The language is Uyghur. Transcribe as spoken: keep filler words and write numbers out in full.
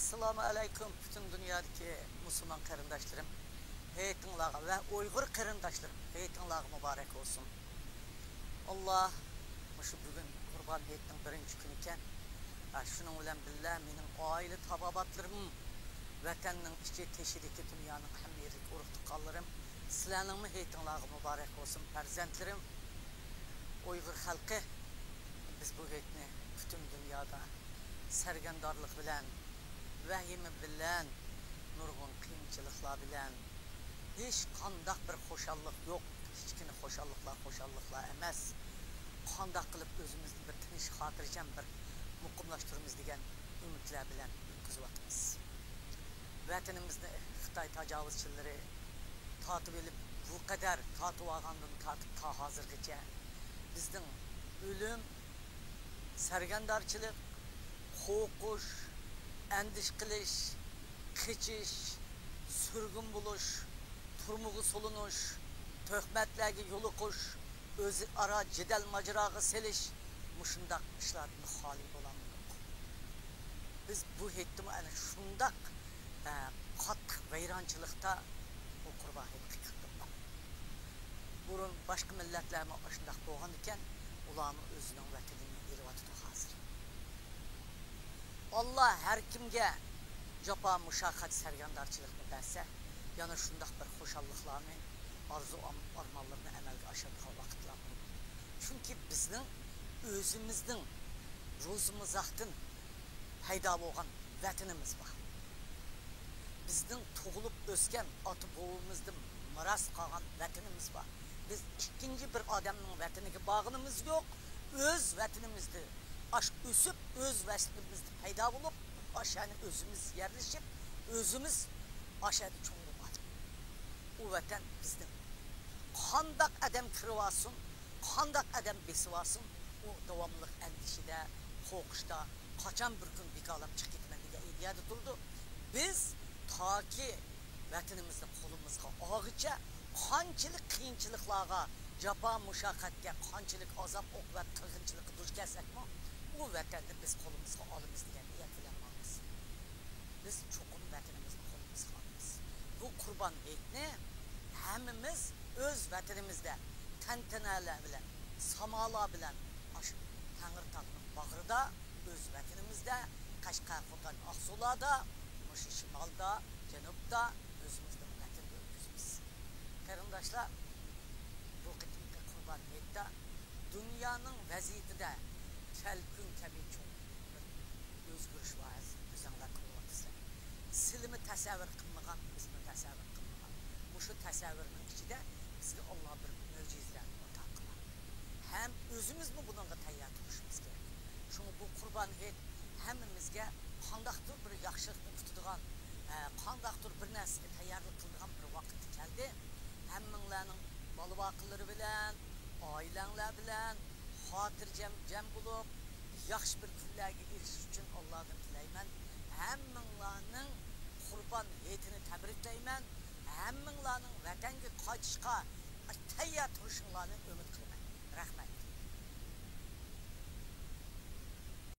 ئەسسالامۇ ئەلەيكۇم، پۈتۈن دۇنيادىكى مۇسۇلمان قېرىنداشلىرىم، ھېيتىڭلارغا ۋە ئۇيغۇر قېرىنداشلىرىم، ھېيتىڭلارغا مۇبارەك بولسۇن. ئاللا مۇشۇ بۈگۈن قۇربان ھېيتنىڭ بىرىنچى كۈنى ئىكەن. ھە، شۇنىڭ بىلەن بىللە مېنىڭ ئائىلە تاۋابىئاتلىرىم، ۋەتەننىڭ ئىچى تېشىدىكى دۇنيانىڭ ھەممە يېرىدىكى ئۇرۇق تۇغقانلىرىم، سىلەرنىڭمۇ ھېيتىڭلارغا مۇبارەك بولسۇن پەرزەنتلىرىم. ئۇيغۇر خەلقى، بىز بۇ ھېيتنى پۈتۈن دۇنيادا سەرگەردانلىق بىلەن، ۋەھىمە بىلەن، نۇرغۇن قىيىنچىلىقلار بىلەن، ھېچقانداق بىر خۇشاللىق يوق، كىچىككىنە خۇشاللىقلار، خۇشاللىقلار ئەمەس. قانداق قىلىپ ئۆزىمىزنى بىر تىنچ، خاتىرجەم بىر مۇقىملاشتۇرىمىز دېگەن ئۈمىدلەر بىلەن ئۆتكۈزۈۋاتىمىز. ۋەتىنىمىزنى خىتاي تاجاۋۇزچىلىرى تارتىۋېلىپ، بۇ قەدەر تارتىۋالغاندىن تارتىپ تا ھازىرغىچە بىزنىڭ ئۆلۈم، سەرگەردانچىلىق، قورقۇش، ئەندىشە قىلىش، قېچىش، سۈرگۈن بولۇش، تۈرمىگە سولىنىش، تۆھمەتلەرگە يولۇقۇش، ئۆزئارا جېدەل ماجىراغا سېلىش، مۇشۇنداق ئىشلاردىن خالىي بولالمىدۇق. بىز بۇ ھېيتتىمۇ ئەنە شۇنداق، ئە، قاتتىق ۋەيرانچىلىقتا بۇ قۇربان ھېيتقا كىردۇق. بۇرۇن باشقا مىللەتلەرمۇ ئاشۇنداق بولغان ئىكەن، ئۇلارمۇ ئۆزىنىڭ ۋەتىنىنى ئېلىۋاتىدۇ ھازىر. ئاللا ھەر كىمگە جاپا، مۇشەققەت، سەرگەردانچىلىقنى بەرسە، يەنە شۇنداق بىر خۇشاللىقلارنى، ئارزۇ ئام-، ئارمانلىرىنى ئەمەلگە ئاشۇرىدىغان ۋاقىتلار بولىدۇ. چۈنكى بىزنىڭ ئۆزىمىزنىڭ روزى مىزاقتىن پەيدا بولغان ۋەتىنىمىز بار. بىزنىڭ تۇغۇلۇپ ئۆسكەن ئاتا بوۋىمىزدىن مىراس قالغان ۋەتىنىمىز بار. بىز ئىككىنچى بىر ئادەمنىڭ ۋەتىنىگە بارغىنىمىز يوق. ئۆز ۋەتىنىمىزدە ئاش ئۆسۈپ، ئۆز ۋەتىنىمىزدە پەيدا بولۇپ، ئاشەنى ئۆزىمىز يەرلىشىپ، ئۆزىمىز ئاشەدە چوڭ بولغان. ئۇ ۋەتەن بىزنىڭ. قانداق ئادەم كىرىۋالسۇن، قانداق ئادەم بېسىۋالسۇن، ئۇ داۋاملىق ئەندىشىدە، قورقۇشتا، قاچان بىر كۈن بىكارلاپ چىقىپ كېتىمەن دېگەن ئىدىيەدە تۇرىدۇ. بىز تاكى ۋەتىنىمىزنى قولىمىزغا ئالغىچە، قانچىلىك قىيىنچىلىقلارغا، جاپا مۇشەققەتكە، قانچىلىك ئازاب ئوقۇبەت قىرغىنچىلىققا دۇچ كەلسەكمۇ، ئۇ ۋەتەننى بىز قولىمىزغا ئالىمىز دېگەن نىيەت بىلەن ماڭىمىز. بىز چوقۇم ۋەتىنىمىزنى قولىمىزغا ئالىمىز. بۇ قۇربان ھېيتنى ھەممىمىز ئۆز ۋەتىنىمىزدە تەنتەنەلەر بىلەن، سامالار بىلەن، ئاشۇ تەڭرىتاغنىڭ باغرىدا، ئۆز ۋەتىنىمىزدە، قەشقەر، خوتەن، ئاقسۇلاردا، مۇشۇ شىمالدا، جەنۇبتا، ئۆزىمىزنىڭ ۋەتىنىدە ئۆتكۈزىمىز. قېرىنداشلار، بۇ قېتىمقى قۇربان ھېيتتا دۇنيانىڭ ۋەزىيىتىدە كەلكۈن كەبى چوڭ بىر ئۆزگىرىش بار، ھازىر ئۆزۈڭلار كۆرۈۋاتىسىلەر. سىلىمۇ تەسەۋۋۇر قىلمىغان، بىزمۇ تەسەۋۋۇر قىلمىغان. مۇشۇ تەسەۋۋۇرنىڭ ئىچىدە بىزگە ئاللا بىر مۆجىزىلەرنى ئاتا قىلغان. ھەم ئۆزىمىزمۇ بۇنىڭغا تەييار تۇرۇشىمىز كېرەك. شۇڭا بۇ قۇربان ھېيت ھەممىمىزگە قانداقتۇر بىر ياخشىلىقنى كۈتىدىغان، ھە، قانداقتۇر بىر نەرسىگە تەييارلىق قىلىدىغان بىر ۋاقىت كەلدى. ھەممىڭلارنىڭ بالا-باقىلىرى بىلەن، ئائىلەڭلار بىلەن خاتىرجەم جەم بولۇپ، ياخشى بىر كۈنلەرگە ئېرىشىش ئۈچۈن ئاللادىن تىلەيمەن. ھەممىڭلارنىڭ قۇربان ھېيتىنى تەبرىكلەيمەن. ھەممىڭلارنىڭ ۋەتەنگە قايتىشقا تەييار تۇرۇشۇڭلارنى ئۈمىد قىلىمەن. رەھمەت.